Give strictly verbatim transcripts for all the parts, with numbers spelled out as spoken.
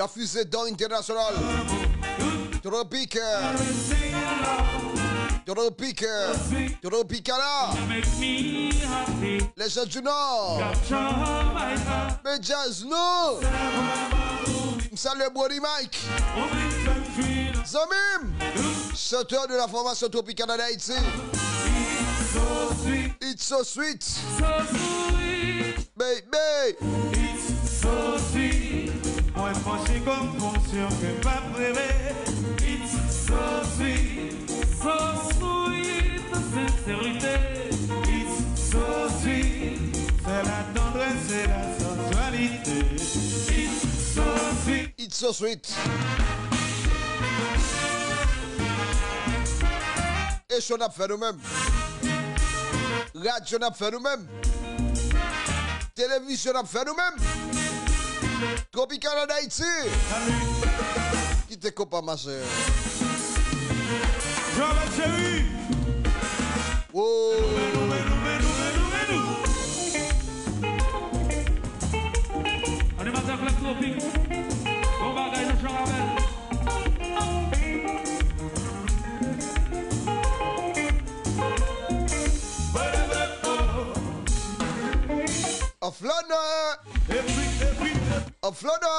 An fize dan entènasyonal. Tropic. Tropic. Tropicana. Les gens du Nord. Men djaz nou. M salye Brody Mike. Zanmi m. Chanteur de la formation Tropicana d'Haïti. It's so sweet. Baby. It's so sweet. Mwen panse kòm konsyan ke m p ap reve. It's so sweet. So sweet, senserite. It's so sweet. Se la tendresse et la sensualité. It's so sweet. It's so sweet. E show n ap fè nou menm. Radyo n ap fè nou menm. Televizyon n ap fè nou menm. Tropicana d'Haïti. Kite konpa, machè. Joel Jerry. Wow. Animatè Club Tropic. Bon bagay, Jean Rabel. An flannè! An flannè!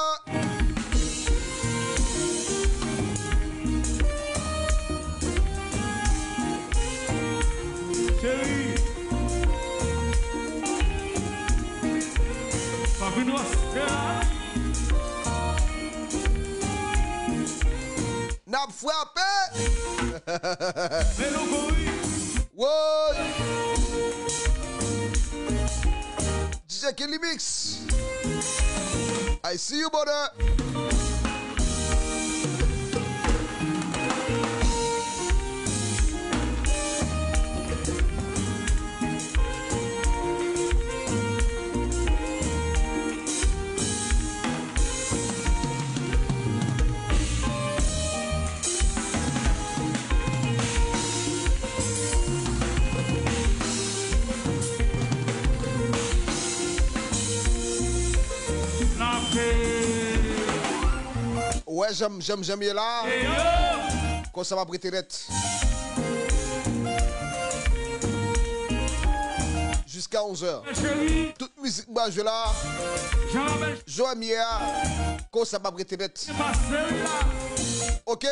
Cheri! Papi Noir, yeah! N ap frape! Men nou kouri! Woy! D J Kelly Mix. I see you, brother. Ou wè jan m, jan m, jan m ye la. Konsa m ap rete nèt. Jiska onzè. Tout mizik m pral jwe la, jan m ye a, konsa m ap rete nèt. Ok.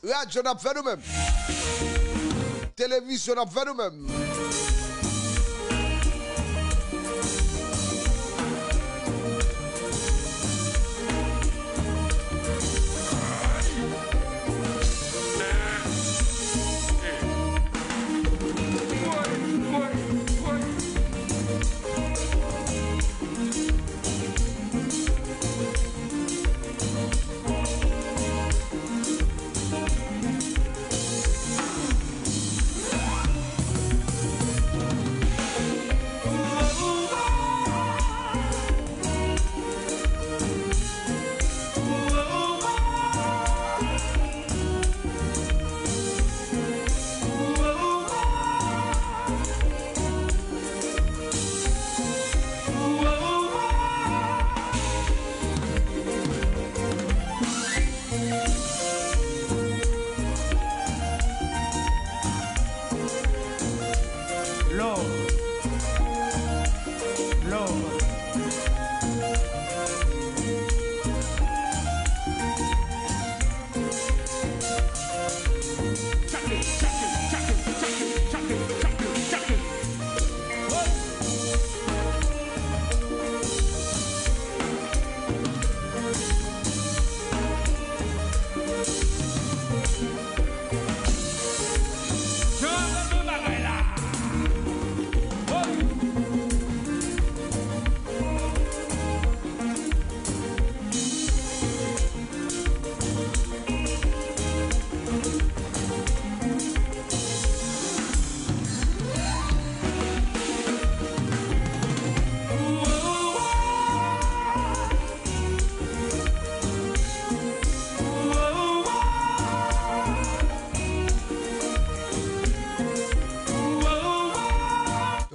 Radyo n ap fè nou menm. Televizyon n ap fè nou menm. Love. Love.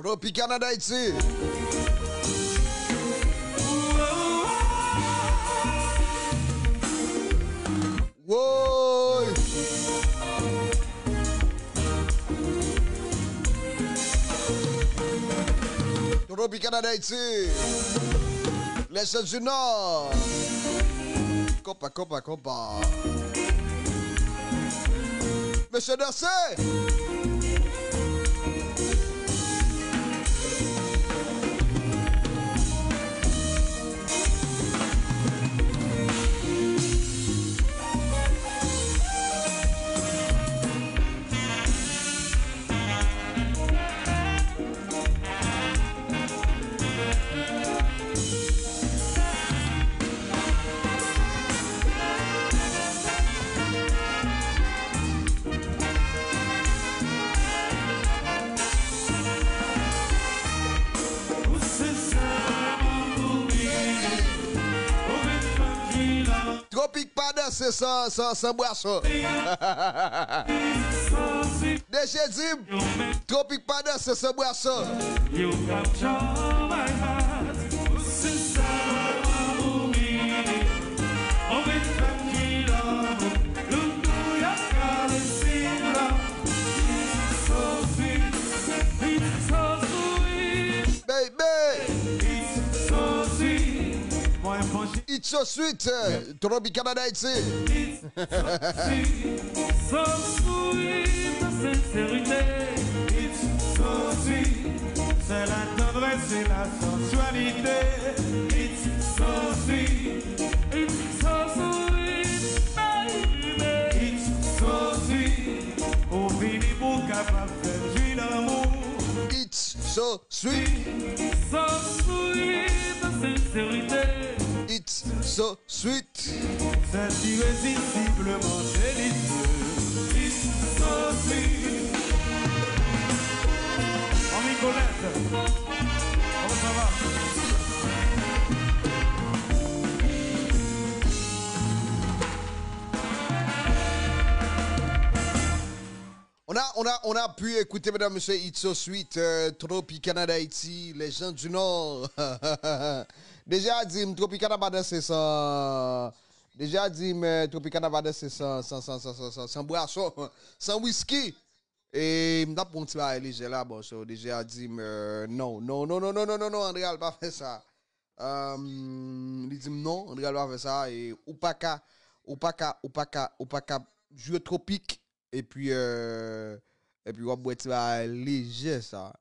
Tropicana d'Haïti. Tropicana d'Haïti. Les gens du Nord. Konpa, konpa, konpa. Mesye danse. Tropik pa danse san, san, san bwason. D J di m, Tropik pa danse san bwason. You capture my heart. Since I was a woman, oh, it's tranquilo. Look through your colors, see love. It's so sweet. It's so sweet. Baby. It's so sweet. Mwen panche. It's so sweet. Tropicana d'Haïti. It's so sweet. So sweet, the sincerity. It's so sweet. C'est la tendresse et la sensualité. It's so sweet. It's so sweet, baby. It's so sweet. Ou vini pou kapab fè m jwi lanmou. It's so sweet. So sweet, the sincerity. It's so sweet. C'est irrésistiblement délicieux. It's so sweet. Anmi Colette, comment ça va? On a, on a, on a pu écouter, mesdames, messieurs, It's So Sweet, euh, Tropicana d'Haïti, les gens du Nord. D J a di m, Tropicana pa danse san, D J a di m, euh, Tropicana pa danse san, san, san bwason, san wiski. E m t ap pran yon ti bagay lejè la, bon, so, D J a di m, euh, non, non, non, André al pa fè sa. Euh, li di m non, André al pa fè sa, e ou pa ka, ou pa ka, ou pa ka, ou pa ka jwe Tropik, epi, euh, epi w ap bwè ti bagay lejè sa.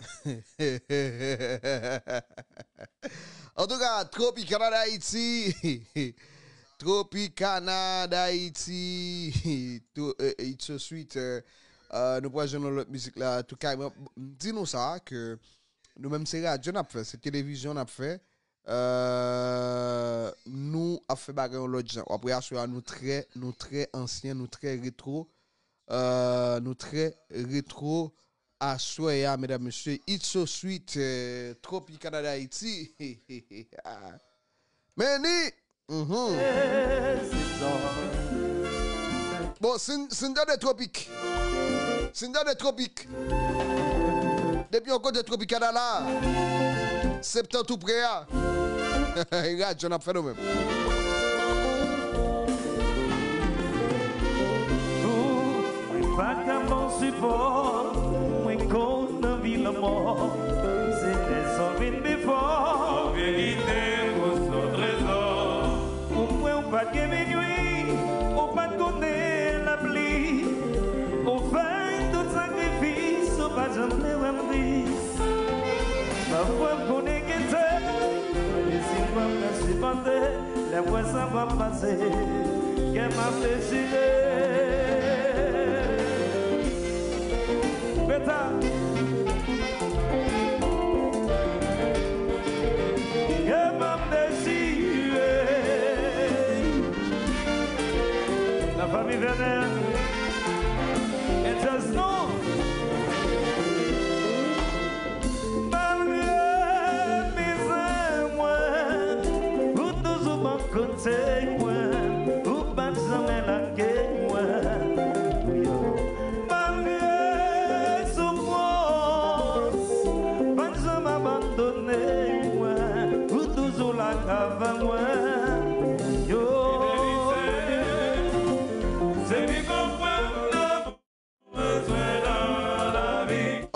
Antouka, Tropicana d'Haïti, Tropicana d'Haïti, to-, euh, It's So Sweet, euh, euh, nou pral jwenn yon lòt mizik la, tou kay, mwen, m di nou sa, ke nou menm se radyo n ap fè, se televizyon n ap fè, euh, nou ap fè bagay yon lòt jan. W ap wè aswè a nou trè, nou trè ansyen, nou trè retro, euh, nou trè retro aswè a, medam, mesye. It's So Sweet, euh, Tropicana d'Haïti. Meni! Mhm. Bon, si n, si n tande Tropik. Si n tande Tropik. Depi yon kote Tropicana la, Septan tou pre a. Radyo n ap fè nou menm. Mwen pa ka ba w sipò, mwen konn anvi lanmò. Se lè sa w vin pi fò. An verite, gwo se yon trezò. Ou kwè w pa t gen minwi, ou pa t konnen lapli. Ou fè tout sakrifis, ou pa janm te wè m tris. Pafwa m konnen gen tè, mwen di si m p ap ka sipòte. Lè m wè sa p ap pase, kè m ap dechire. Beta. Kè m ap dechire. La famille Werner. Angels, non. Malgre mizè mwen, ou toujou bò kote mwen, ou pa t janmen lage mwen. Malgre soufrans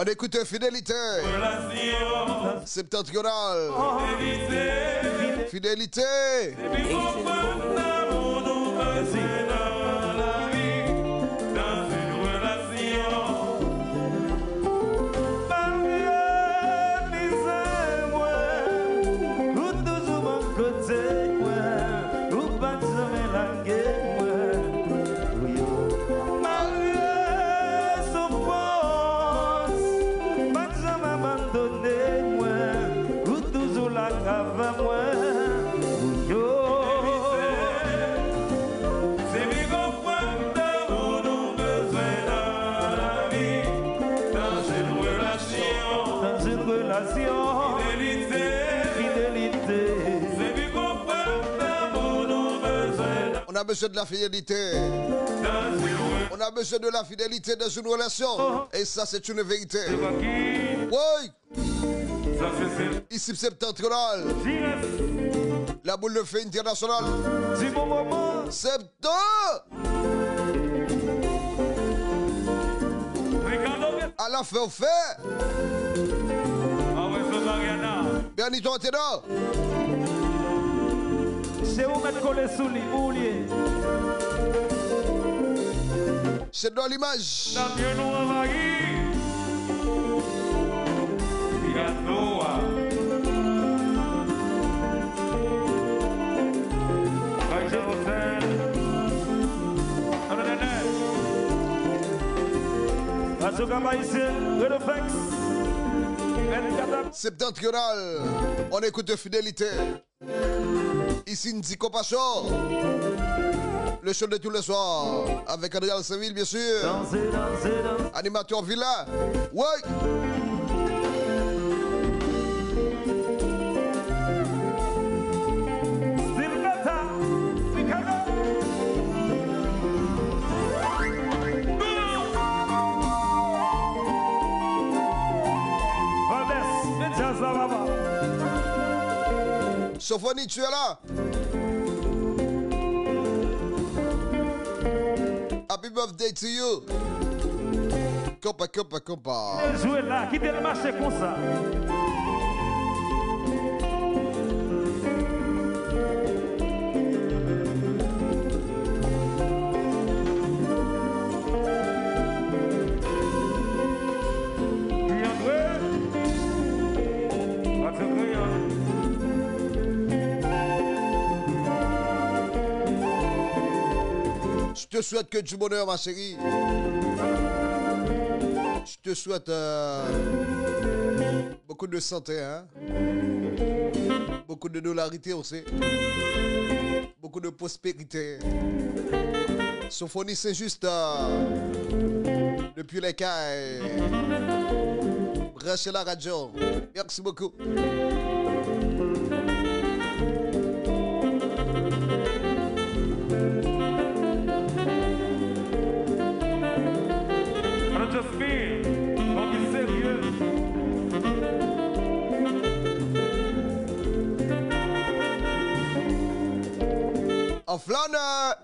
On écoute Fidélité. Septentrional. Fidélité. Kote mwen, ou pa t janmen lage mwen. Wi, o. Malgre soufrans, ou pa t janmen abandone mwen. Ou toujou la avè mwen. Wi, o. Se pi gwo prèv damou nou bezwen nan lavi. Dans une relation. Dans une relation. Fidélité. Fidélité. On a besoin de la fidélité. On a besoin de la fidélité dans une relation. Et ça, c'est une vérité. Oui. Ici, Septentrional. La boule de feu internationale. Septan. Ala fè w fè. Bernito Antena. Se ou mèt kole sou li, ou li ye. Se dans l'image. Septentrional, on écoute Fidélité. Ici Nzi Compassion. Le show de tous les soirs avec André Alceville, bien sûr. Animateur Villa. Ouais. Valdez, men djaz la, papa. Sofoni, tu es là? Happy birthday to you. Konpa, konpa, konpa. Jwe la, kite l mache konsa. Je te souhaite que du bonheur, ma chérie. Je te souhaite euh, beaucoup de santé, hein. Beaucoup de dolarité aussi. Beaucoup de prospérité. Sophonie Saint-Just, euh, depuis les Cayes. Branche la radio. Merci beaucoup. Ann just feel, ann vin serye. An flannè.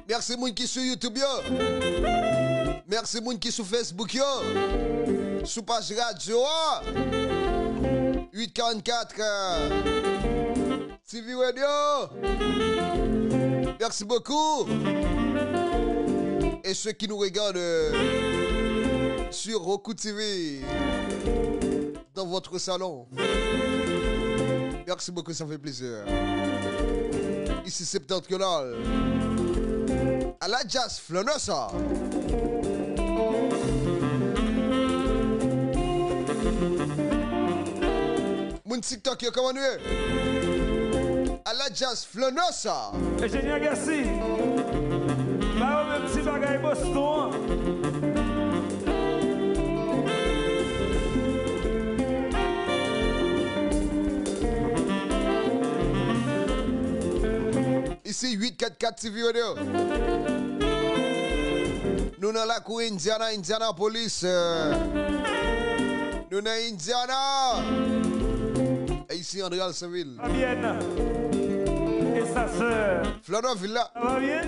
Mèsi moun ki sou YouTube yo. Mèsi moun ki sou Facebook yo. Sou paj radyo a. Uit karannkat, euh, T V Radio. Merci beaucoup. Et ceux qui nous regardent, euh, sur Roku T V, dans votre salon. Merci beaucoup, ça fait plaisir. Ici Septentrional. Ala djaz flannè sa. Moun TikTok yo, kòman nou ye? Ala djaz flannè sa. Enjenyè Gèsi, ba yo menm ti bagay Boston an. Isi uit kat kat T V Radio. Nou nan lakou Indiana, Indianapolis. Euh, nou nan Indiana. E isi André Alceville. Fabienne et sa sœur. Flannè vil la. Ça va bien?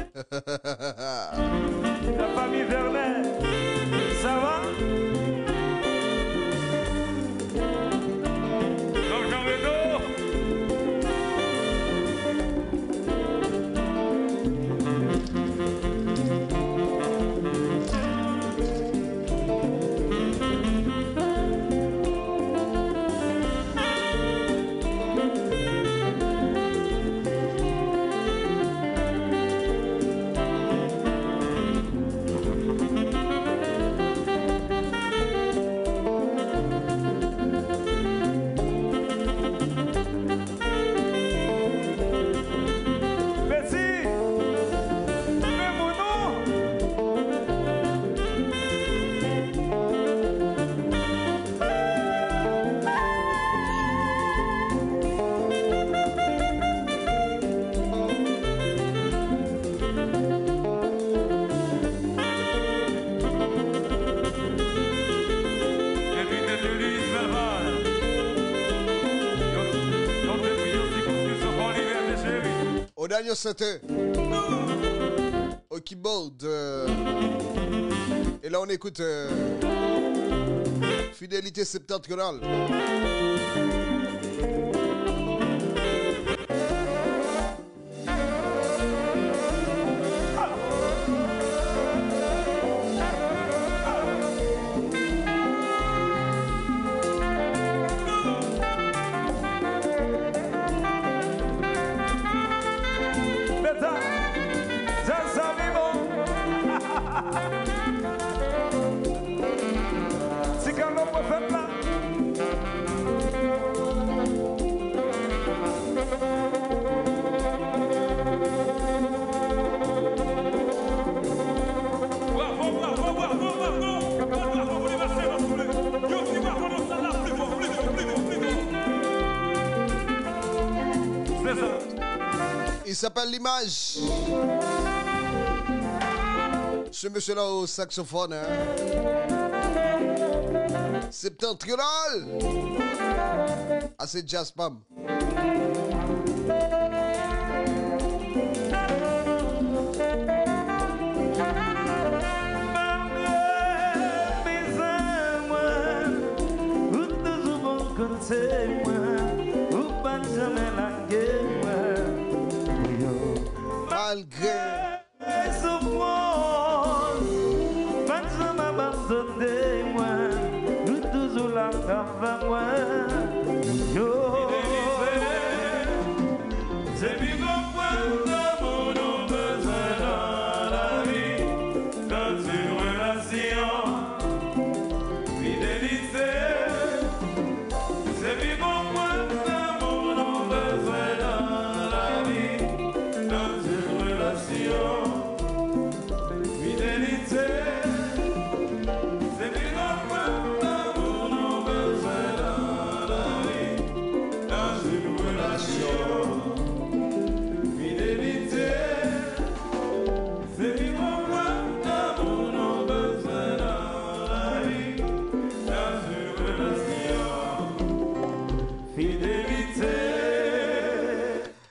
Daniel Saintin au keyboard. Euh, et là, on écoute euh, Fidélité Septentrionale. Mezanmi, bon. Ti Kalò pwofèt la. Bravo, bravo, bravo, bravo. Bravo pou li, mesye, mesye. Yo, ti bravo nan sal la, pli fò, pli fò, pli fò, pli fò. Se sa. Il s'appelle L'Image. Ce monsieur-là au saxophone, hein. Septentrional. Ah, c'est jazz, pam. Malgre mizè mwen, ou toujou bò kote mwen, ou pa janmen lage mwen. Yo. Malgre soufrans, pa janm abandone mwen, ou toujou la avè mwen. Yo. Se pi gran prèv damou nou bezwen nan lavi, dans une relation. Fidelite, se pi bon prèv damou nou bezwen nan lavi, dans une relation. Fidelite, se pi bon prèv damou nou bezwen nan lavi, dans une relation. Fidelite, se pi bon prèv damou nou bezwen nan lavi, dans une relation. Fidelite.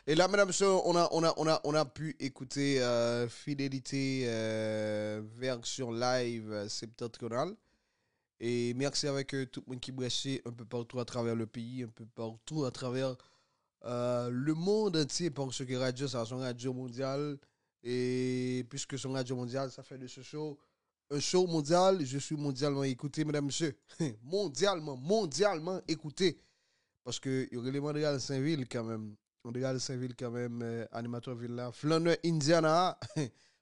Et là, mesdames, messieurs, on a, on a, on a, on a pu écouter euh, Fidélité euh, version live euh, septentrionale. Et merci avec euh, tout le monde qui branché un peu partout à travers le pays, un peu partout à travers euh, le monde entier, parce que radio, ça, c'est une radio mondiale. Et puisque c'est une radio mondiale, ça fait de ce show un show mondial. Je suis mondialement écouté, mesdames, messieurs. Mondialement, mondialement écouté. Parce que il y a André Saint-Ville quand même. André Saint-Ville kanmenm, euh, animatè vil la. Flannè Indiana a.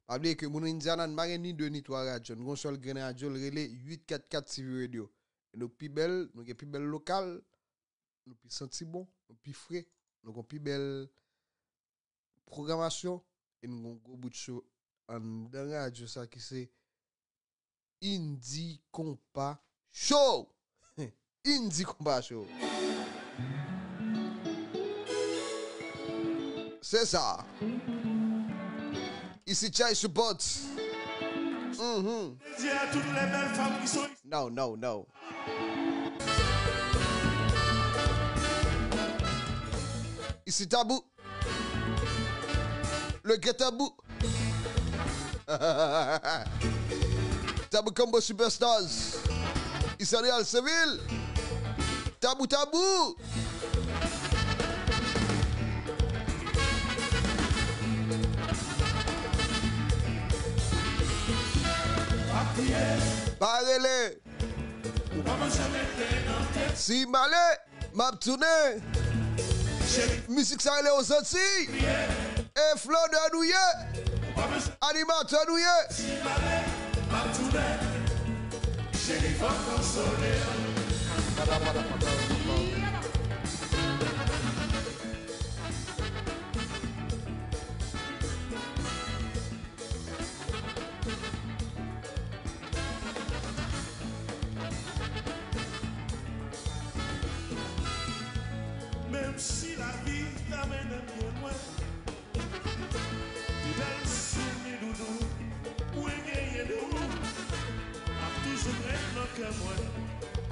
Pa bliye ke moun Indiana, n pa gen ni de ni twa radyo. Nou gen yon sèl grenn radyo, l rele uit kat kat T V Radio. E nou pi bèl, nou gen pi bèl lokal, nou pi santi bon, nou pi fre, nou gen pi bèl pwogramasyon, e nou gen yon gwo bout cho anndan radyo sa ki se Indie Compas Show. Indie Compas Show. Se sa. Isi Chay Support. Mhm. Dédié à toutes les belles femmes qui sont ici. No, no, no. Isi Tabou. Le Ghetto Tabou. Tabou Combo Superstars. Isi André Saint-Ville. Tabou, Tabou. Pa rele. Si m ale, m ap tounen. Mizik sa rele Ozanti. E Flannè nou ye. Animatè nou ye. Menm si lavi ta mennen m byen lwen, pi bèl souvni doudou mwen genyen de ou ap toujou ret nan kè mwen,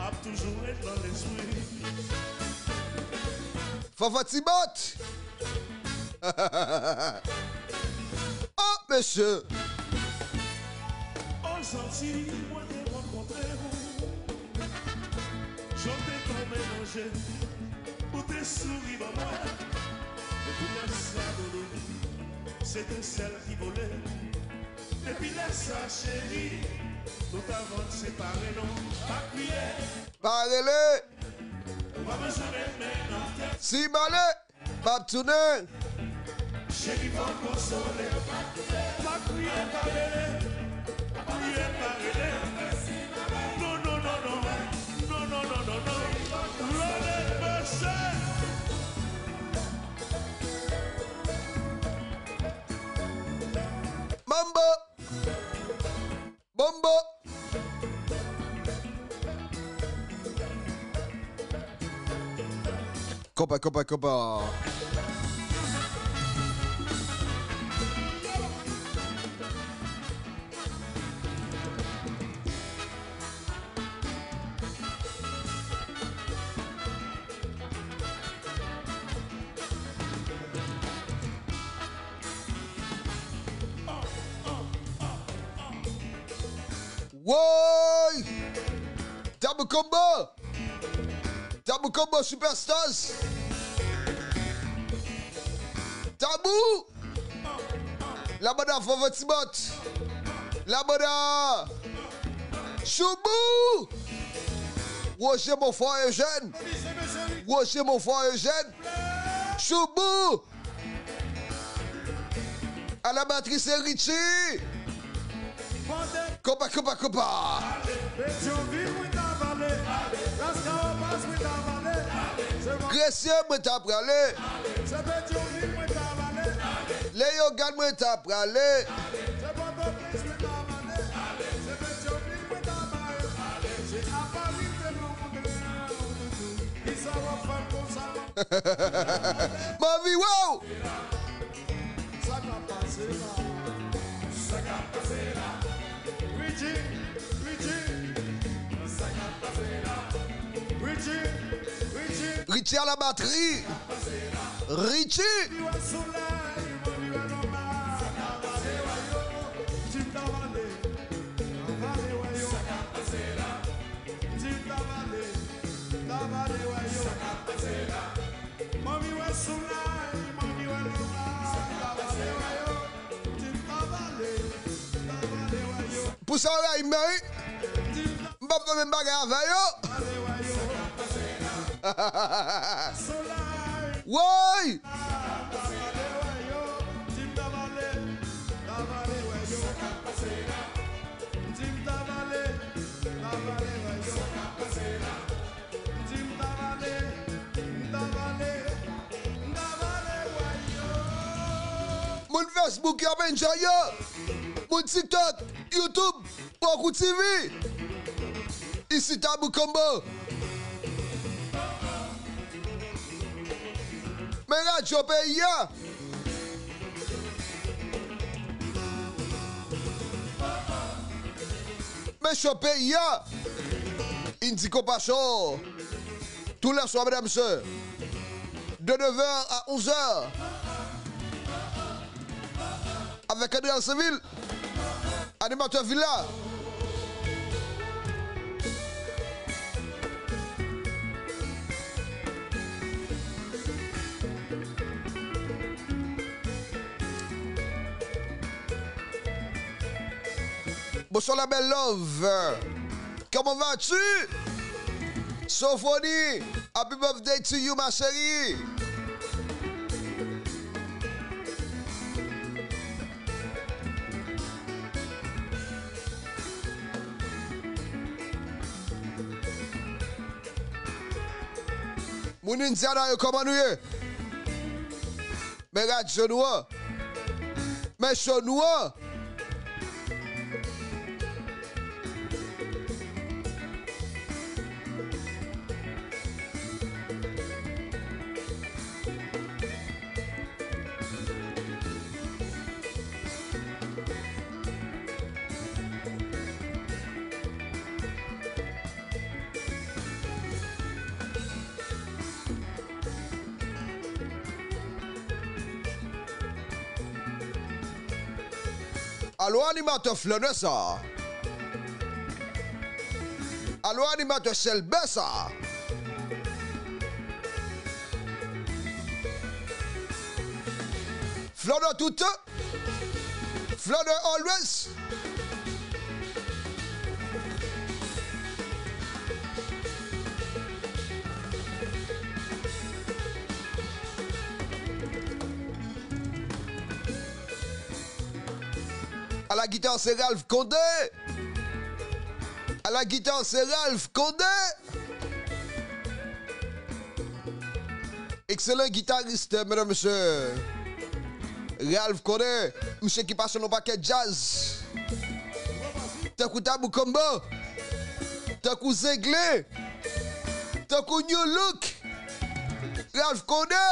ap toujou ret nan lespri. Fafa Tibot! Oh, mesye! O Zanti, mwen te konn kontre w. Jan w te tonbe nan je m, ou te souri ban mwen. Depi lè sa, Dodo, se te sèl ki vole. Depi lè sa, cheri, nou t avan separe non. Pa kriye, Pa rele! ou pa bezwen met men nan tèt. Si m ale, m ap tounen. Cheri, fò w konsole. Pa kriye, pa rele. Pa kriye, pa rele. Non, non, non, non. Non, non, non, non, non. Lole, mesye. Mambo! Bombo! Konpa, konpa, konpa. Woy! Tabou Combo! Tabou Combo Superstars! Tabou! La banda Fofo Tibòt! La banda Choubou! Roger Monfort Eugène! Roger Monfort Eugène! Choubou! A la batri se Richie! Konpa, konpa, konpa! Petyonvil mwen ta prale. Laskawobas mwen ta prale. Se Pò- Gresye mwen ta prale! Se Petyonvil mwen ta prale. Leyogàn mwen ta prale! Se Pòtoprens mwen ta prale. Se Petyonvil mwen ta prale. Se Apari te rankontre an toutou. Kisa w ap fè m konsa? M anvi wè w! Sa k ap pase la? Sa k ap pase la? Richie, Richie. Sa k ap pase la? Richie, Richie. Richie a la batri! Richie! Li wè solèy, mwen li wè nòmal. Sa k ap pase la yo? Di m ta vale, ta vale wè yo. Sa k ap pase la? Di m ta vale, ta vale wè yo. Sa k ap pase la? Manmi wè solèy, manmi wè nòmal. Sa k ap pase la yo? Di m ta vale, ta vale wè yo. Pou sa w rayi m nan, wi! Di m ta M p ap fè menm bagay avè yo! vale wè yo. Solèy, Woy! ta vale wè yo. Di m ta vale, ta vale wè yo. Di m ta vale, ta vale wè yo. Di m ta vale, m ta vale, m ta vale wè yo. Moun Facebook yo ap enjoy yo! Moun TikTok, YouTube, Pokou T V! Isi Tabou Combo! Men radyo peyi a! Men cho peyi a! Indigo Passion! Tou lè swa, medam, mesye! De neuf heures à onze heures! Avèk André Ansenvil, animatè vil la. Bonsoir la belle love. Comment vas-tu? Sophonie, happy birthday to you, ma chérie. Moun Indiana yo, kòman nou ye? Men radyo nou an. Men cho nou an. Alo animatè flannè sa. Alo animatè chèlbè sa. Flannè tout tan. Flannè always. À la guitare, c'est Ralph Condé. À la guitare, c'est Ralph Condé. Excellent guitariste, mesdames, messieurs. Ralph Condé, misye ki pase nan pakèt djaz. Tankou Tabou Combo, tankou Zengle, tankou New Look. Ralph Condé.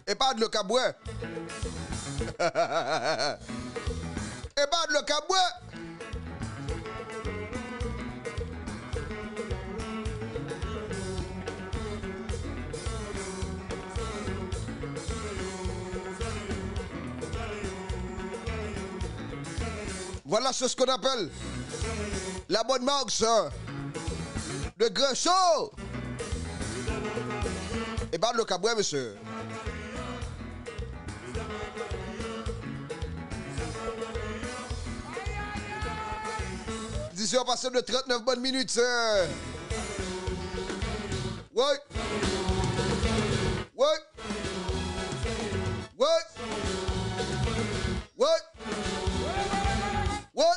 E pa dlo k ap bwè. E pa dlo k ap bwè. Voilà ce qu'on appelle la bonne marche de Grand Show. E pa dlo k ap bwè, mesye. Dix heures passées de trente-neuf bonnes minutes. Ouais. Ouais. Ouais. Ouais. Ouais.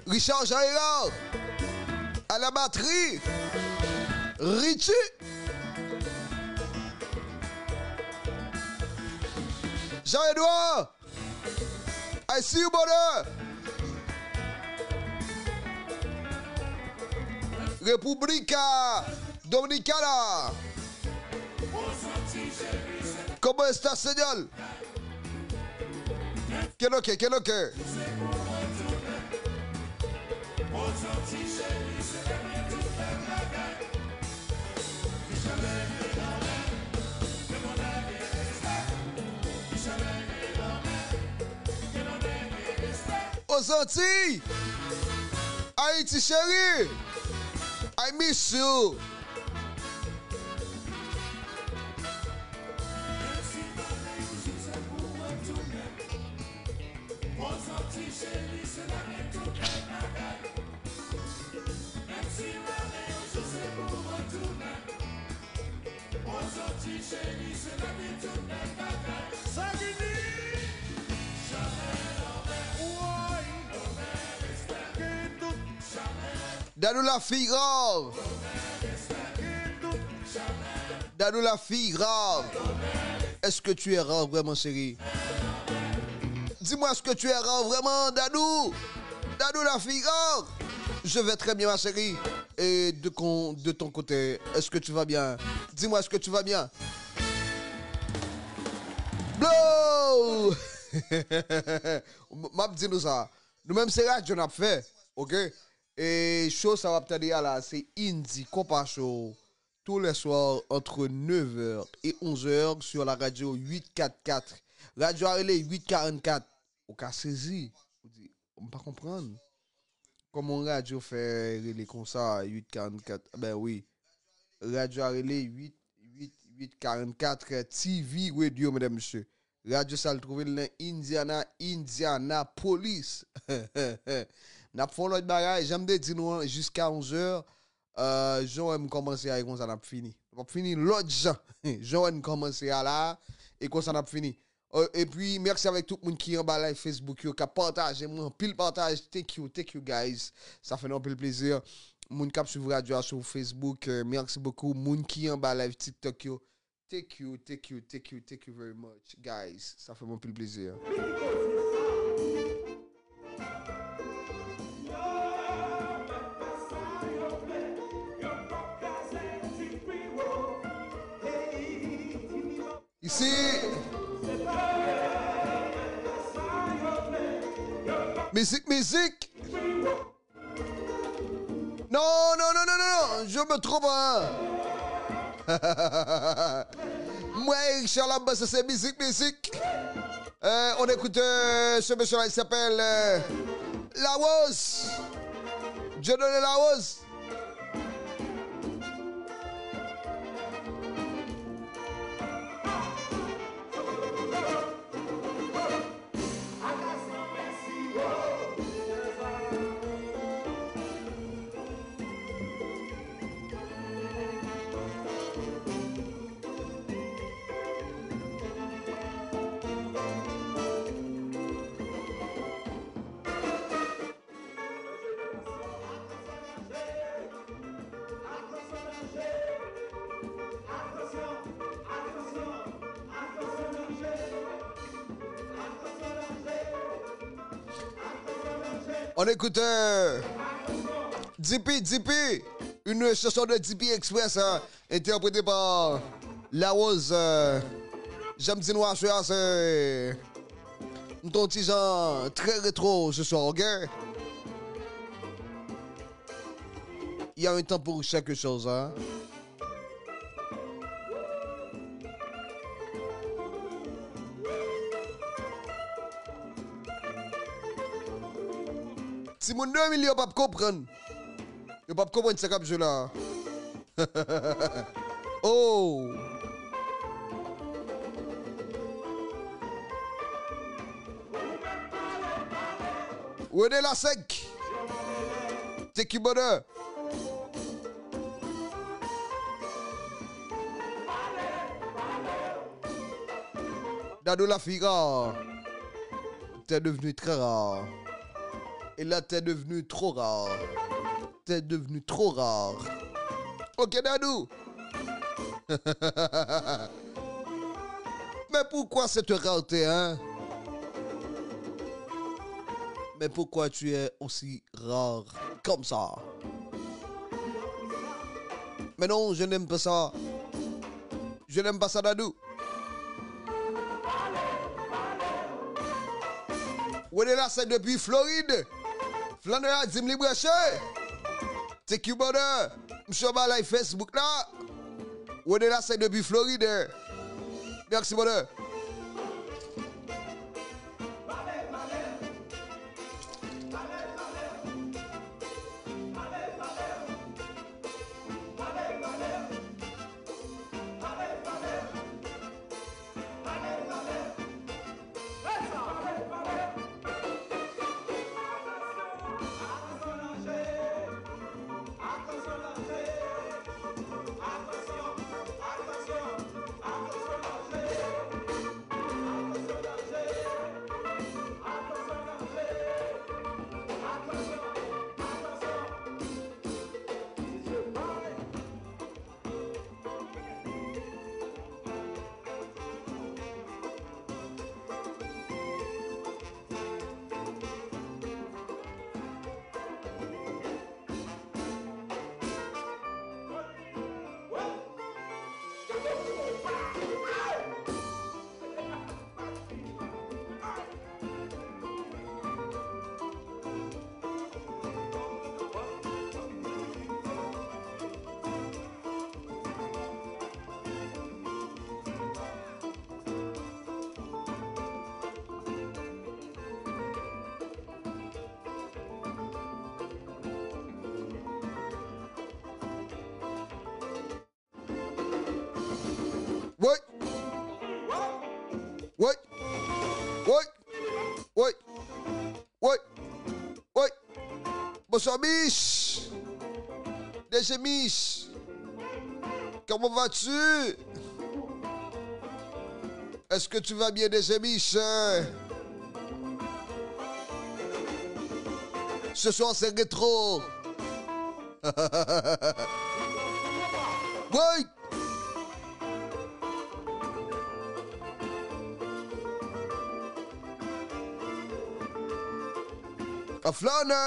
Richard Jean Hérard à la batterie. Richie. Jean Edouard. I see you, brother. República Dominicana. ¿Cómo estás, señor? ¿Qué lo que, qué lo que? Aux Antilles, Haïti chérie, I miss you. Dadou la fille rare. Dadou la fille rare. Est-ce que tu es rare vraiment, chérie? Dis-moi, est-ce que tu es rare vraiment, Dadou? Dadou la fille rare. Je vais très bien, ma chérie. Et de, con- de ton côté, est-ce que tu vas bien? Dis-moi, est-ce que tu vas bien? Blow! M ap di nou sa. Nou menm se radyo n ap fè, oke? E show sa w ap tande a la, se Indie Compas Show. Tous les soirs entre neuf heures et onze heures sur la radio huit quatre quatre. Radyo a rele huit quarante-quatre. Ou ka sezi. Ou di, "M pa konprann. Kòman yon radyo fè rele konsa, huit quarante-quatre?" Ben wi. Radyo a rele huit huit huit quarante-quatre T V Radio, medam, mesye. Radyo sa l twouve l nan Indiana, Indianapolis. N ap fè yon lòt bagay, jan m te di nou an, jiska onze heures. Euh, jan w wè m kòmanse a, e konsa n ap fini. N ap fini lòt jan. Jan w wè n kòmanse a la, e konsa n ap fini. Euh, epi, mèsi avèk tout moun ki anba live Facebook yo, k ap pataje mwen, anpil pataj. Thank you, thank you, guys. Sa fè nou anpil plezi. Moun k ap swiv radyo a sou Facebook, euh, merci beaucoup. Moun ki anba live TikTok yo, thank you, thank you, thank you, thank you very much, guys. Sa fè m anpil plezi. Isi. Mizik, mizik. Non, non, non, non, non, non, je me trompe, hein. Mwen, Eric Charles, ap panse se mizik, mizik. Euh, on écoute euh, ce monsieur-là, il s'appelle euh, Larose. Dieudonné Larose. On écoute euh, D P, D P, une chanson de D P Express, hein, interprétée par Larose. Euh, jan m di nou aswè a, se m t on ti jan très rétro ce soir, ok? Il y a un temps pour chaque chose, hein. Timoun de mil yo p ap konprann. Yo p ap konprann sa k ap jwe la. Oh! Rene Lasek. Thank you, brother. Dadou, la fille rare. T'es devenu très rare. Et là, t'es devenu trop rare. T'es devenu trop rare. Ok, Dadou. Mais pourquoi cette rareté, hein? Mais pourquoi tu es aussi rare comme ça? Mais non, je n'aime pas ça. Je n'aime pas ça, Dadou. Rene Lasek depi Florid. Flanè a di m li branche. Thank you, brother. Misye anba live Facebook la. Rene Lasek depi Florid. Merci, brother. Woy! Woy! Woy! Woy! Woy! Woy! Bonswa, Mich! D J Mich! Comment vas-tu? Est-ce que tu vas bien, D J Mich? Ce soir, c'est rétro. Woy! Flannè!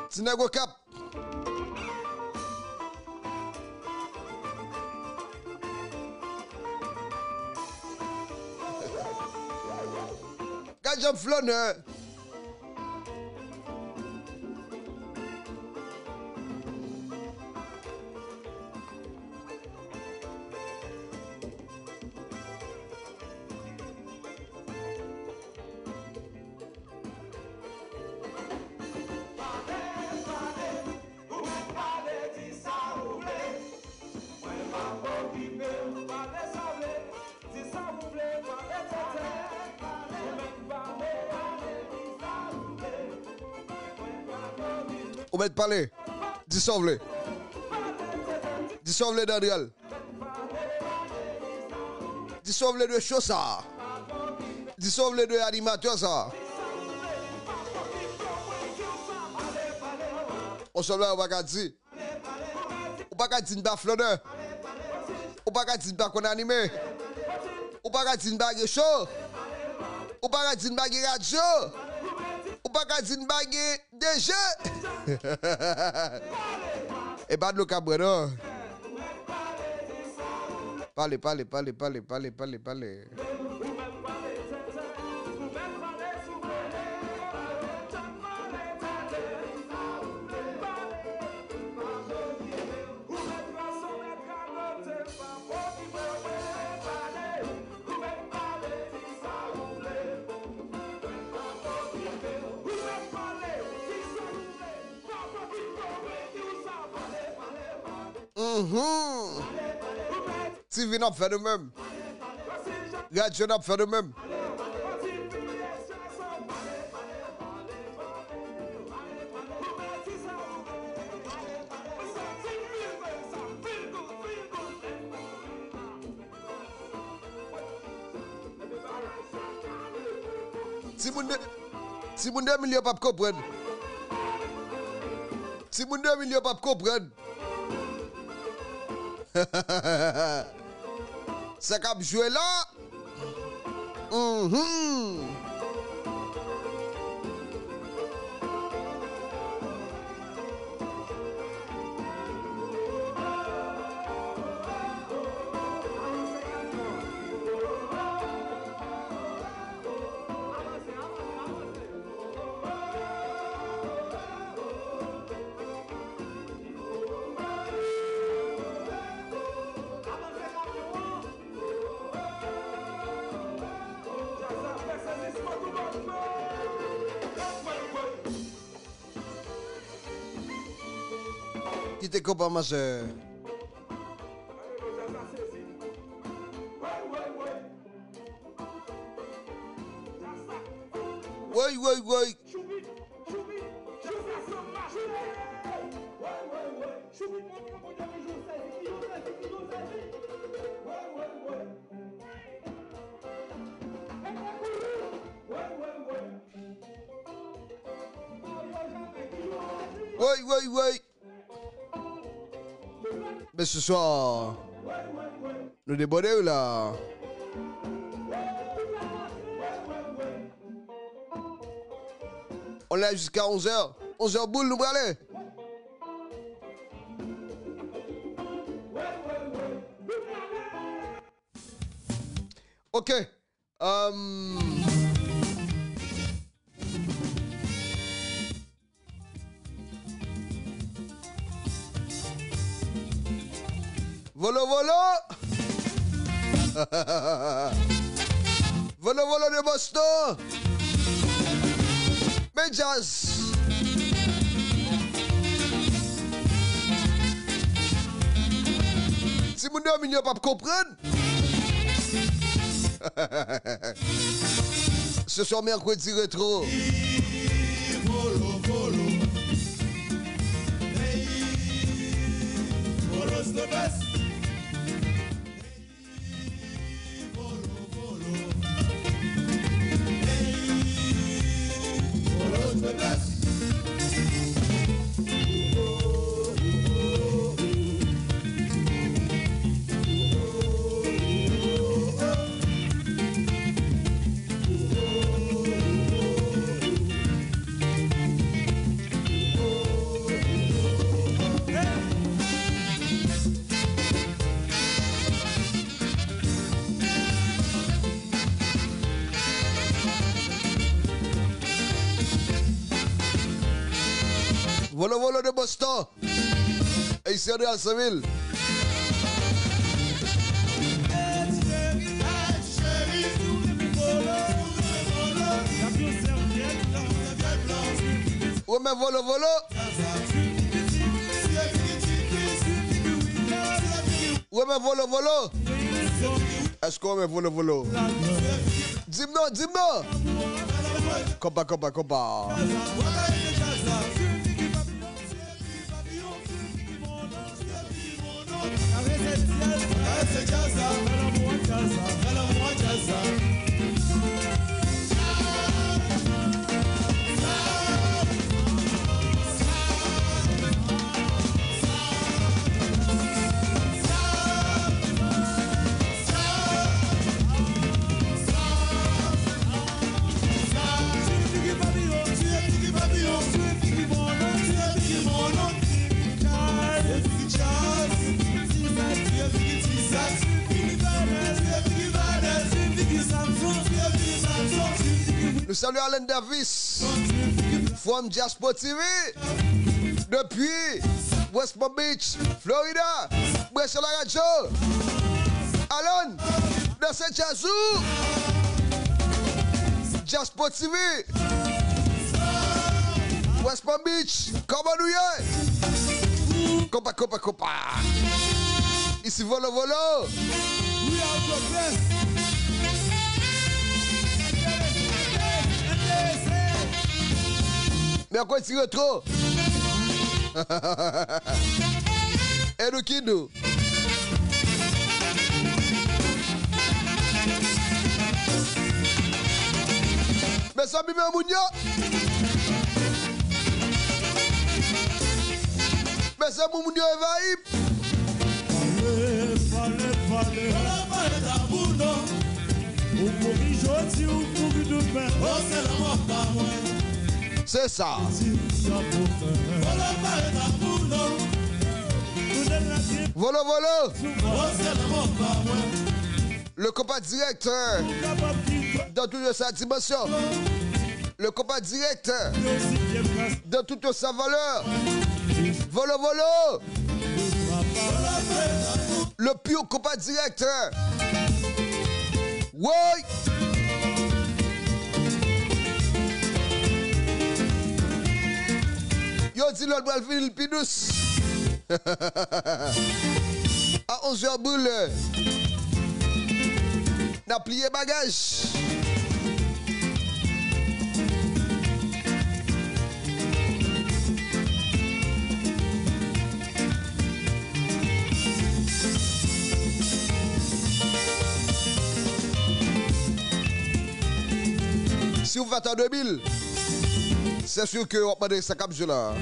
Ti nèg Okap. Gad jan Flannè. Ou mèt pale. Di sa w vle. Di sa w vle, Daniel. Di sa w vle de cho sa. Di sa w vle de animatè sa. On sèl bagay ou pa ka di. Ou pa ka di n pa flannè. Ou pa ka di n pa konn anime. Ou pa ka di n pa gen cho. Ou pa ka di n pa gen radyo. Ou pa ka di n pa gen D J. E pa dlo k ap bwè non. Pale, pale, pale, pale, pale, pale, pale. Mhm. T V n ap fè de menm. Radyo n ap fè de menm. Timoun de, timoun de mil yo p ap konprann. Timoun de mil yo p ap konprann. Sa k ap jwe la? Mhm. Kite konpa, monchè. Woy, woy, woy. Woy, woy, woy. Men se swa, nou debòde wi la. On live jiska onzè. Onzè boul, nou prale. Ok. Ahn. Volo, volo. Volo, volo de Boston. Men djaz. Timoun de mil yo p ap konprann. Ce soir, mercredi rétro. Volo, volo. Hey, volo's the best. Volo Volo de Boston. E isi André Alceville. Ou renmen Volo Volo? Ou renmen Volo Volo? Èske w renmen Volo Volo? Di m non, di m non. Konpa, konpa, konpa. Nou salye Allen Davis from Diaspo T V depi West Palm Beach, Florida. Branche la radyo. Allen, danse djaz ou. Diaspo T V, West Palm Beach, kòman nou ye? Konpa, konpa, konpa. Isi Volo Volo. We are the best. Mèkredi retro. E nou ki nou. Mezanmi, men moun yo. Mezanmi, moun yo envayi. Pale, pale, pale. Pale, pale, tabou, non. Ou kouri jodi, ou kouri demen. Oh, se lanmò pa mwen. Se sa. Volo, pale, tabou, non. Volo, volo. Oh, se lanmò pa mwen. Le compas direct, euh, dans toute sa dimension. Le compas direct, euh, dans toute sa valeur. Volo, volo. Le pur compas direct, euh. Woy. Yo di lòt pral vin pi dous. A onz è boule, n ap pliye bagaj. Si w fèt an de mil, se si ke w ap mande sa k ap jwe la.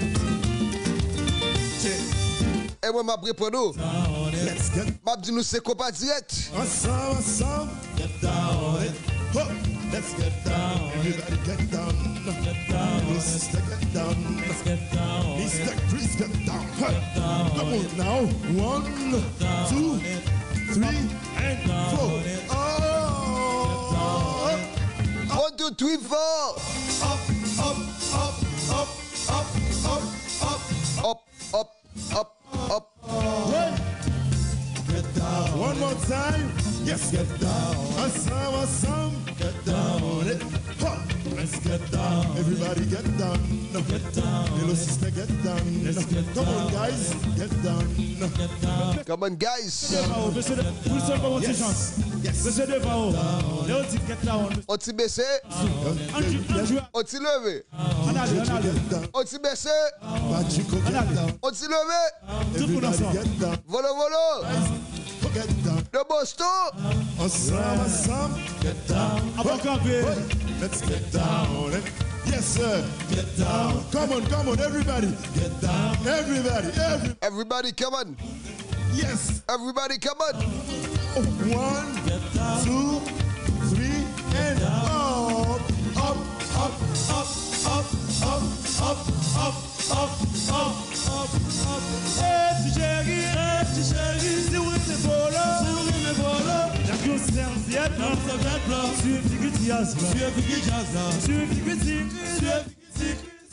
E mwen, m ap reponn ou. M ap di nou se konpa dirèk. Ansanm, ansanm. Get down. Ho! Let's get down. Everybody get down. Get down. Little sister get down. Let's get down. Mister Chris get down. Hey. Get down. Come on now. One, two, three, and four. Oh! One, two, three, four. Up, up, up, up, up, up, up, up. Up, up, up. One more time. Yes, get down. Ansanm, ansanm. Get down. Ho! Let's get down. Everybody get down. Get down. Little sister get down. Let's get down. Come on, guys. Get down. Get down. Come on, guys. Mesye Devan, mesye Devan, Wilson, fè yon ti jan. Yes. Mesye Devan, lè yo di get down. On ti bese. Andrew, Andrew. On ti leve. Ann ale, ann ale. On ti bese. Ann ale. On ti leve. Tout moun ansanm. Volo, volo. De Boston. Ansanm, ansanm. Get down. Avan kanpe. Let's get down. Yes, sir. Get down. Come on, come on, everybody. Get down. Everybody, every- Everybody, come on. Yes. Everybody, come on. One, two, three, and up, up, up, up, up, up, up, up, up, up, up, up. Hey, ti cheri, hey, ti cheri, si w renmen volo, si w renmen volo, y ap yon sèvyèt blan, sèvyèt blan, sou figi djaz la, sou figi djaz la, sou figi ti, sou figi ti.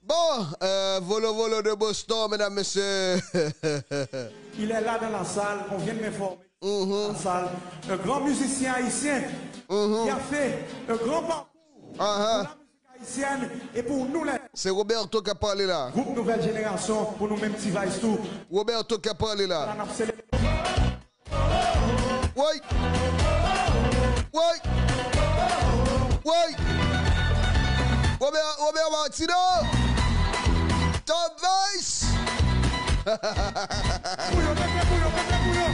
Bon, euh, Volo Volo de Boston, medam, mesye. Il est là dans la salle, on vient de m'informer. Mhm. La salle, un grand musicien haïtien qui a fait un grand parcours pour la musique haïtienne et pour nous les Se Roberto k ap pale la. Groupe Nouvelle Génération, pour nous menm T-Vice tou. Roberto k ap pale la. La n ap selebre. Woy! Woy! Woy! Robert, Robert Martino! Top Vice! Pou yo, mete pou yo, mete pou yo!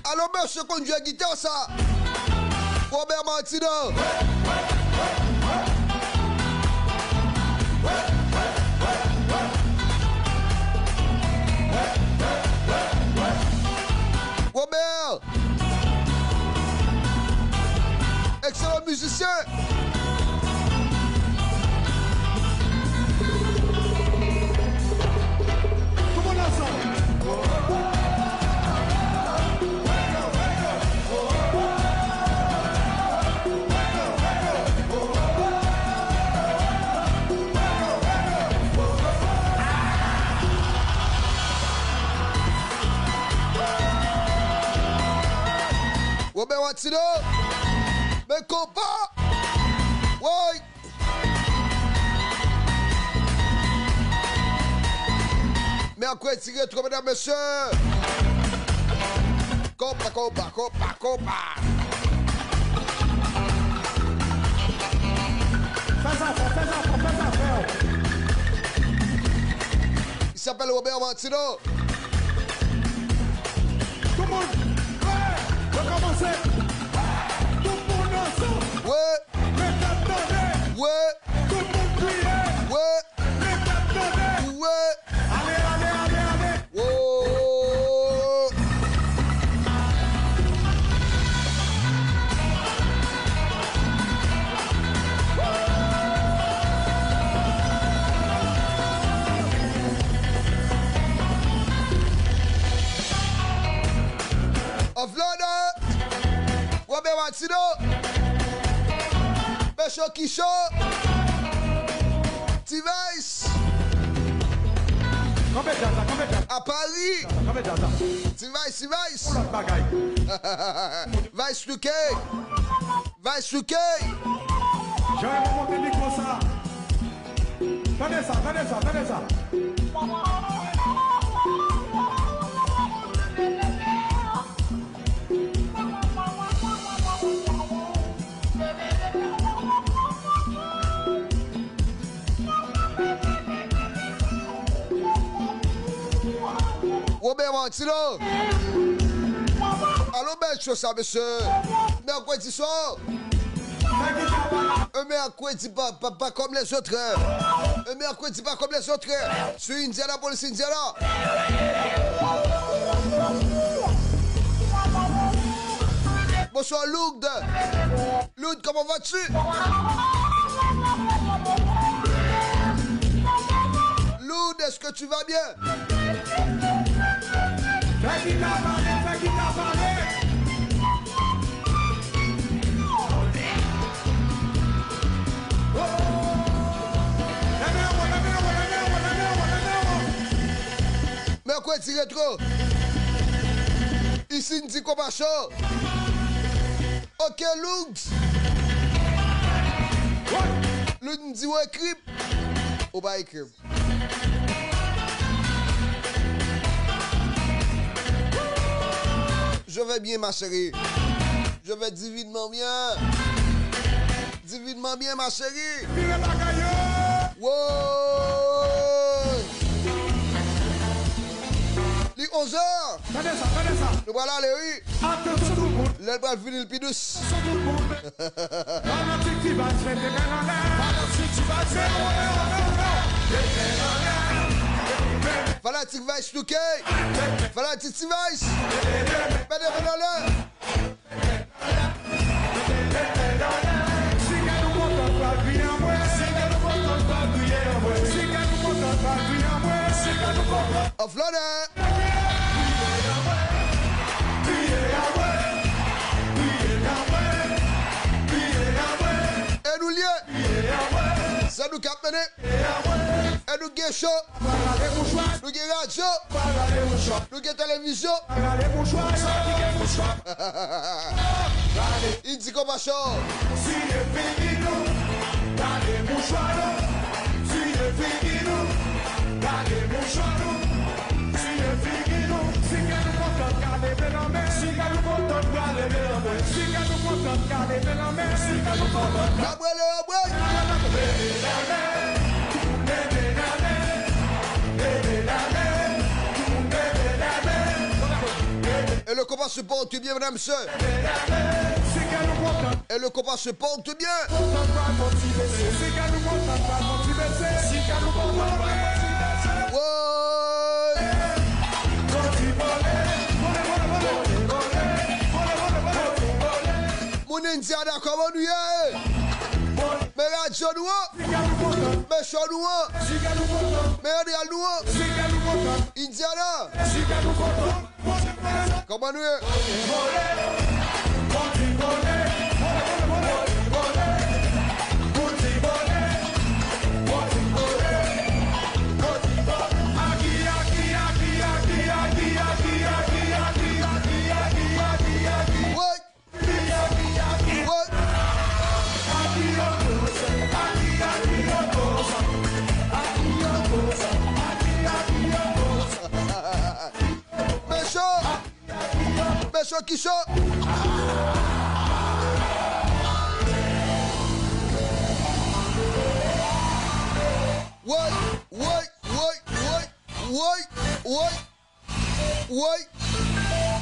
Alò, mesye konn jwe gita sa! Robert Martino! Robert! Excellent musicien! Kòman la sa? Robert Martino, men konpa! Woy! Mèkredi retro, medam, mesye! Konpa, konpa, konpa, konpa! Fè zafè, fè zafè, fè zafè! Il s'appelle Robert Martino. Tout moun, prè, nou kòmanse. Tout moun ansanm. Wi. Mete tande. Wi. Tout moun kriye. Wi. Mete tande. Wi. Ale, ale, ale, ale. Wo. Of London, Robert Martino, Mesye Kisho, T-Vice. Kanpe djaz la, kanpe djaz la. A Paris. Kanpe djaz la. T-Vice, T-Vice. Yon lòt bagay. Vice Luque. Vice Luque. Jan yo monte mikwo sa. Tande sa, tande sa, tande sa. Robert Martino. Alò, bèl cho sa, mesye. Mèkredi swa. Un mercredi pas, pas, pas comme les autres. Un mercredi pas comme les autres. Sur Indianapolis, Indiana. Bonsoir, Lourdes. Lourdes, comment vas-tu? Lourdes, est-ce que tu vas bien? Fè gita pale, fè gita pale. Mèkredi retro. Ici, n di konpa cho. Ok, Lourdes. Lourdes, n di w ekri m. Ou pa ekri m. Je vais bien, ma chérie. Je vais divinement bien. Divinement bien, ma chérie. Vire bagay yo. Woy! Li onzè. Tande sa, tande sa. Nou pral ale, wi. Atansyon tout moun. Lè l pral vini, l pi dous. Atansyon tout moun. Fanatik T-Vice, mete men anlè. Fanatik T-Vice, Luke. Fanatik T-Vice. Mete men anlè. Si kè nou kontan, pa kriye anmwe. Si kè nou kontan, pa kriye anmwe. Si kè nou kontan, pa kriye anmwe. An Flannè. E nou l ye. Se nou k ap mennen. E nou gen cho. Nou gen radyo. Nou gen televizyon. Indy Konpa Show. N ap rele anmwey. Et le compas se porte bien, mesdames, messieurs. Et le compas se porte bien. Ouais. Moun Indiana, kòman nou ye? Men radyo nou an. Men show nou an. Men Andral nou an. Indiana. Kòman nou ye? What? Mesye! Mesye ki cho! Woy, woy, woy, woy, woy, woy. Woy!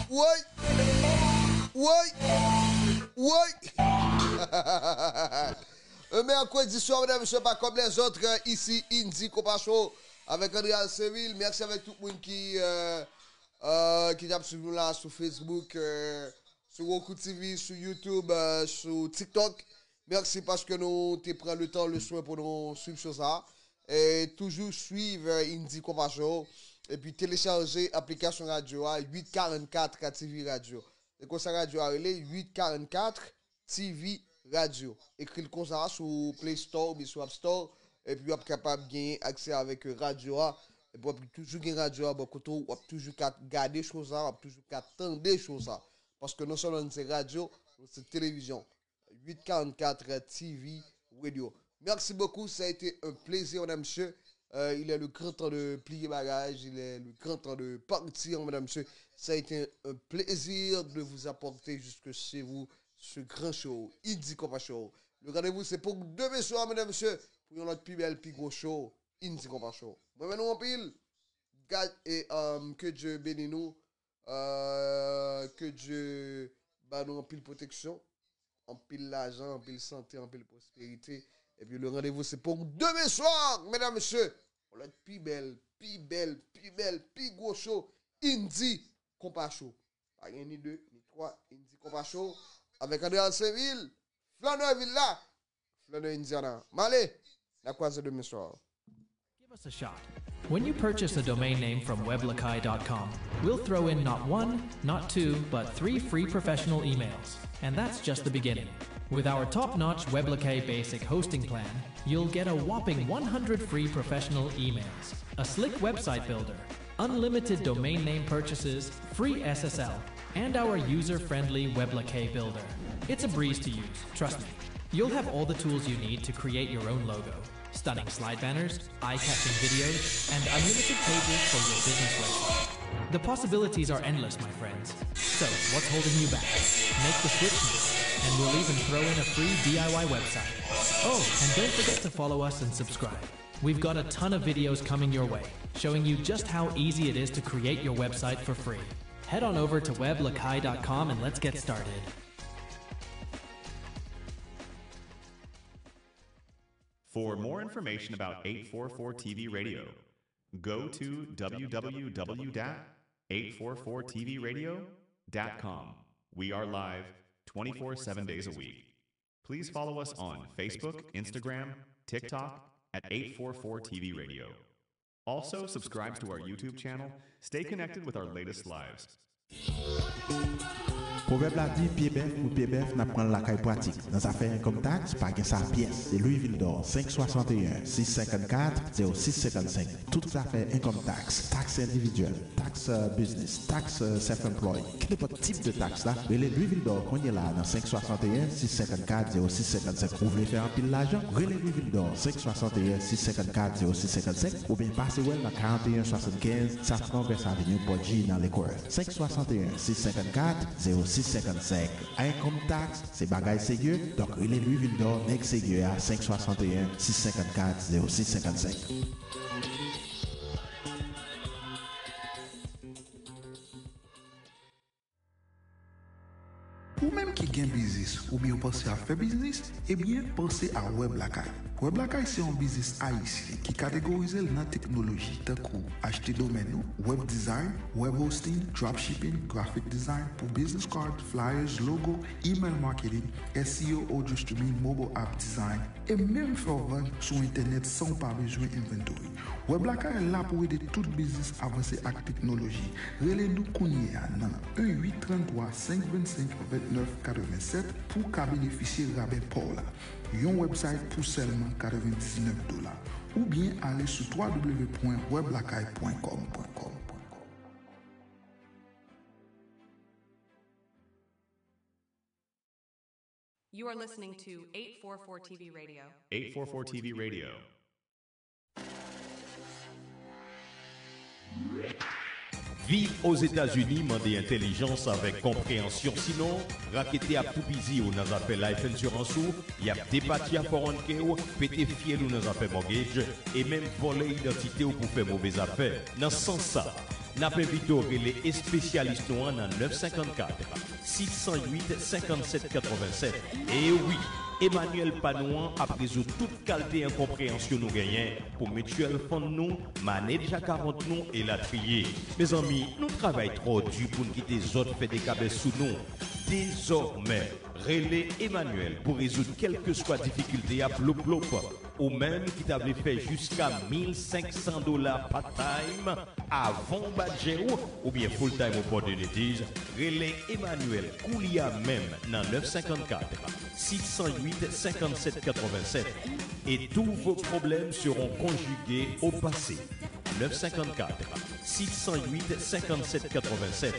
Woy! Woy! Woy! Un mercredi soir, mesdames et messieurs, pas comme les autres, euh, ici Indy Konpa Show avec André Alceville. Merci avec tout le monde qui, euh, euh, qui ap suiv nou la sou Facebook, euh, sou Roku T V, sou YouTube, euh, sou TikTok. Mèsi paske nou te pran le tan, le swen pou nou swiv show sa. E toujou swiv, euh, Indy Konpa Show. Epi telechaje aplikasyon radyo a, uit karannkat T V Radio. E konsa radyo a rele, uit karannkat T V Radio. Ekri l konsa sou Play Store oubyen sou App Store. Epi w ap kapab genyen aksè avèk, euh, radyo a. Epi w ap toujou gen radyo a bò kote w, w ap toujou ka gade show sa, w ap toujou ka tande show sa. Paske non sèlman nou se radyo, nou se televizyon. Uit karannkat T V Radio. Merci beaucoup, ça a été un plaisir, mesdames, messieurs. Euh, il est le grand temps de plier bagage, il est le grand temps de partir, mesdames, messieurs. Ça a été un plaisir de vous apporter jusque chez vous ce grand show, Indy Konpa Show. Le rendez-vous, c'est pour demain soir, mesdames, messieurs, pour yon lòt pi bèl, pi gwo show, Indy Konpa Show. Mwen, men nou anpil. God, et, euh, que Dieu bénisse nous. Euh, que Dieu ba nou anpil pwoteksyon, anpil lajan, anpil sante, anpil pwosperite. Epi le rendez-vous, c'est pour demain soir, mesdames, messieurs. Yon lòt pi bèl, pi bèl, pi bèl, pi gwo show, Indy Konpa Show. Pa gen ni de, ni twa, Indy Konpa Show. Avèk André Alceville, Flannè Villa. Flannè Indiana. M ale. N a kwaze demen swa. Give us a shot. When you purchase a domain name from weblakai dot com, we'll throw in not one, not two, but three free professional emails. And that's just the beginning. With our top-notch WebLakai basic hosting plan, you'll get a whopping one hundred free professional emails, a slick website builder, unlimited domain name purchases, free S S L, and our user-friendly WebLakai builder. It's a breeze to use, trust me. You'll have all the tools you need to create your own logo, stunning slide banners, eye-catching videos, and unlimited pages for your business website. The possibilities are endless, my friends. So, what's holding you back? Make the switch now, and we'll even throw in a free D I Y website. Oh, and don't forget to follow us and subscribe. We've got a ton of videos coming your way, showing you just how easy it is to create your website for free. Head on over to weblakai dot com and let's get started. For more information about eight four four T V Radio, go to w w w dot eight four four t v radio dot com. We are live twenty-four seven days a week. Please follow us on Facebook, Instagram, TikTok at eight four four T V Radio. Also, subscribe to our YouTube channel. Stay connected with our latest lives. Pwovèb la di, pye bèf pou pye bèf, n ap pran l lakay pratik. Nan zafè income tax, pa gen sa pyès. Se Louis Vildor, senk swasanteyen, sis senkannkat, zewo sis senkannsenk. Tout zafè income tax, tax endividyèl, tax, euh, business, tax, euh, self-employed. Kenpòt tip de tax la, rele Louis Vildor kounye la nan senk swasanteyen, sis senkannkat, zewo sis senkannsenk. Ou vle fè anpil lajan? Rele Louis Vildor, senk swasanteyen, sis senkannkat, zewo sis senkannsenk, oubyen pase wè l nan karanteyen swasannkenz Safran West Avenue, Pòdji, nan Lakewood. Senk swasanteyen, sis senkannkat, zewo sis senkannsenk. Income tax, se bagay serye, donk rele Louis Vildor, nèg serye a, senk swasanteyen, sis senkannkat, zewo sis senkannsenk. Ou menm ki gen biznis oubyen w panse ap fè biznis, ebyen, panse a Web Lakay. Web Lakay se yon biznis ayisyen ki kategorize l nan teknoloji, tankou achte domèn ou, web design, web hosting, dropshipping, graphic design pou business card, flyers, logo, email marketing, S E O, audio streaming, mobile app design, e menm fè w vann sou entènèt san w pa bezwen inventory. Web Lakay la pou ede tout biznis avanse ak teknoloji. Rele nou kounye a nan en uit tranntwa senk vennsenk vennèf katrevennsèt pou w ka benefisye rabè pa w la. Yon website pou sèlman katrevendiznèf dola. Oubyen ale sou www.weblakay.com. You are listening to eight four four T V Radio. eight four four T V Radio. Viv Ozetazini mande entèlijans avèk konpreyansyon, sinon, raketè ap toupizi w nan zafè life insurance ou, y ap depatya four one K w, pete fyèl ou nan zafè mortgage, e menm vòlè idantite w pou fè move zafè. Nan sans sa, n ap envite w rele espesyalis nou an nan nèf senkannkat, sis san uit, senkannsèt katrevennsèt. E wi, Emmanuel pa nou an ap rezoud tout kalte enkonpreyansyon nou genyen pou mutual fund nou, manage account nou, elatriye. Mezanmi, nou travay twò di pou n kite zòt fè dekabès sou nou. Dezòmè, rele Emmanuel pou rezoud kèlkeswa difikilte a, plop plop. Ou menm ki ta vle fè jiska mil senk san dola part-time avan w bat jen w, oubyen full-time opportunities, rele Emmanuel koulye a menm nan nèf senkannkat, sis san uit, senkannsèt katrevennsèt. Et tous vos problèmes seront conjugués au passé. Nèf senkannkat, sis san uit, senkannsèt katrevennsèt.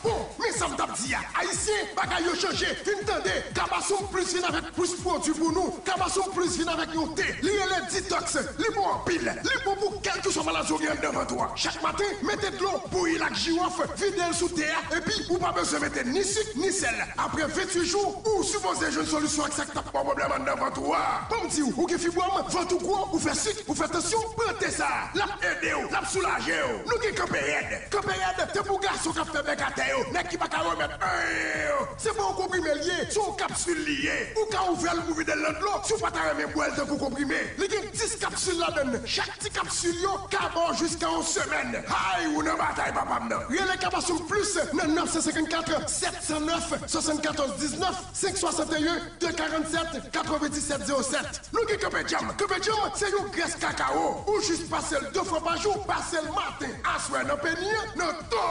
Bon, men sa m t ap di a, Ayisyen, bagay yo chanje, vin tande, Kabasoum Plus vin avèk plis pwodui pou nou. Kabasoum Plus vin avèk yon te, li rele Detox, li bon anpil, li bon pou kèlkeswa maladi w gen anndan vant ou a. Chak maten, mete dlo, bouyi l ak jiwòf, vide l sou te a, epi ou pa bezwen mete ni sik, ni sèl. Apre venntuit jou, ou sipoze jwenn solisyon ak sa k t ap ba w pwoblèm anndan vant ou a. Ban m di w, ou gen fibwòm, vant ou gwo, ou fè sik, ou fè tansyon, pran te sa a. L ap ede w, l ap soulaje w. Nou gen Kanpe Rèd. Kanpe Rèd, te pou gason k ap fè bèk atè yo, nèg ki pa ka remèt anyen yo. Se pa yon konprime l ye, se yon kapsil li ye. Ou ka ouvè l pou vide l nan dlo, si w pa ta renmen bwè l tankou konprime. Li gen dis kapsil ladan l. Chak ti kapsil yo ka ba w jiska yon semèn. Hay, ou nan batay, papa m nan. Rele Kabasoum Plus nan nèf san senkannkat, sèt san nèf, swasannkatòz diznèf, senk swasanteyen, de karannsèt, katrevendisèt zewo sèt. Nou gen Kanpe Djanm. Kanpe Djanm se yon grès kakawo. Ou jis pase l de fwa pa jou, pase l maten, aswè nan peni an, nan to,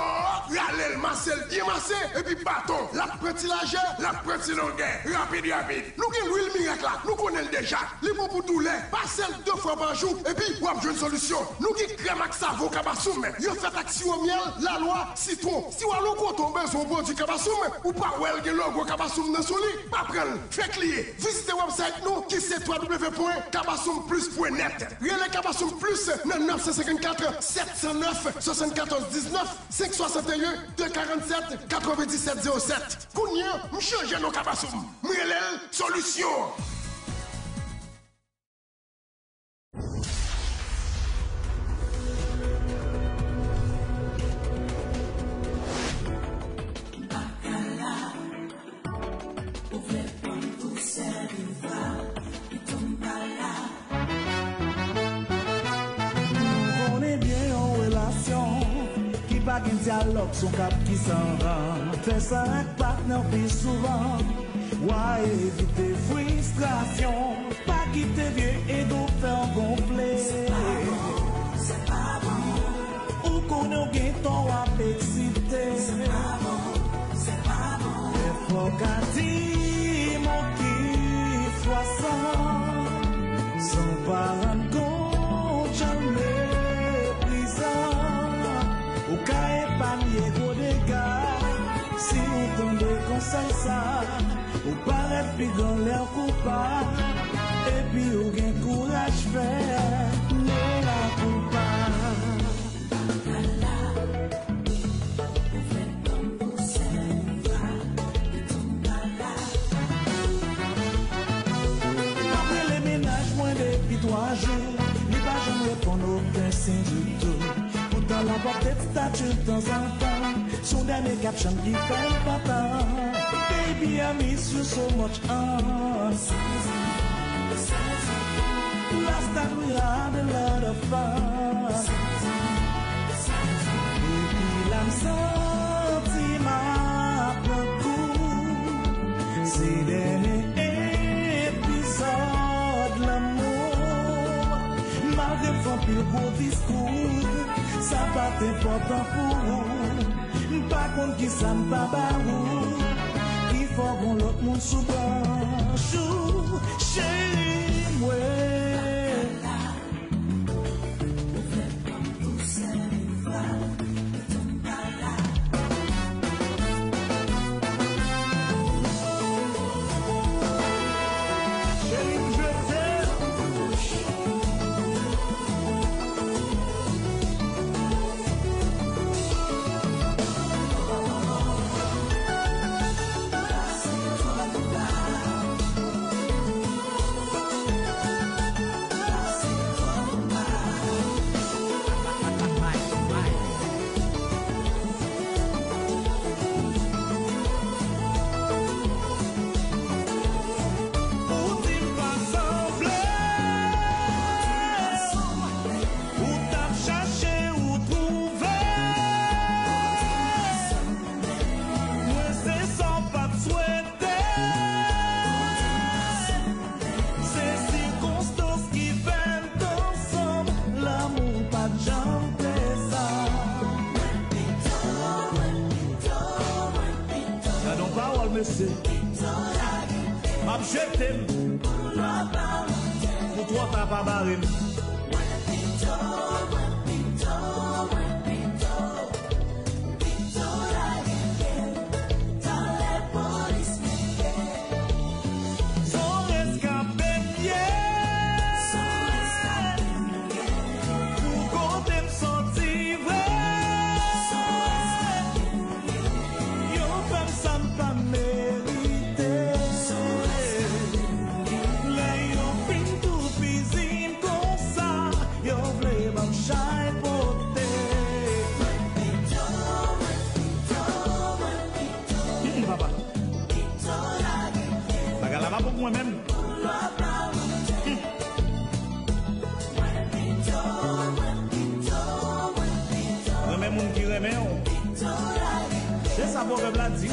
rale l, mase l byen mase, epi baton. L ap pran ti lajè, l ap pran ti longè. Rapid, rapid. Nou gen lwil mirak la, nou konnen l deja. Li bon pou doulè. Pase l de fwa pa jou, epi w ap jwenn solisyon. Nou gen krèm ak savon Kabasoum. Yo fèt ak siwo myèl, lalwa, sitwon. Si w al yon kote w bezwen yon pwodui Kabasoum, ou pa wè l gen logo Kabasoum nan sou li, pa pran l. Fèk li ye. Vizite website nou ki se w w w pwen kabasoum plus pwen nèt. Rele Kabasoum Plus nan nèf san senkannkat, sèt san nèf, swasannkatòz diznèf, senk swasanteyen, de karannsèt, katrevendisèt zewo sèt. Kounye a, m chanje non Kabasoum. M rele l Solisyon. Gen dyalòg sou kap ki san ran. Fè sa ak patnè w pi souvan. W a evite fristrasyon. Pa kite vye ego fè w gonfle. Ou konnen w gen tan w ap eksite. Lè fò w ka di mo ki fwasan, san w pa rann kont jan meprizan. Ou ka epanye gwo dega si w tande konsèy sa. Ou parèt pi gran lè w koupab, epi ou gen kouraj fè mea culpa. M ap rele mennaj mwen depi twa jou, li pa janm reponn okenn siy ditou. Poutan l ap update statut tanzantan, se yon dènye caption ki fè l pantan. Baby, I miss you so much, uh. Last night we had a lot of fun. Epi la m santi m ap pran kou. Se dènye epizòd lanmou. Malgre m fè anpil gwo diskou, sa pa t enpòtan pou ou. M pa konn kisa m ta ba ou, ki fè w gon lòt moun sou branch ou, cheri mwen. Ou di m pa sanble, ou t ap chache, ou twouve. Mwen se sa w pa t swete. Se sikonstans ki fè n t ansanm, lanmou pa t janm te sa. Gade yon pawòl, mesye. M ap jete m pou twò ta pa bare m. Son reskape m ye. Pou kote m soti vre. Yo fè m sa m pa merite. Lè yo fin toupizi m konsa, yo vle ban m chay pote. Hmm, papa. Bagay la pa bon pou mwen menm. Hmm. Renmen moun ki renmen w. Se sa pwovèb la di.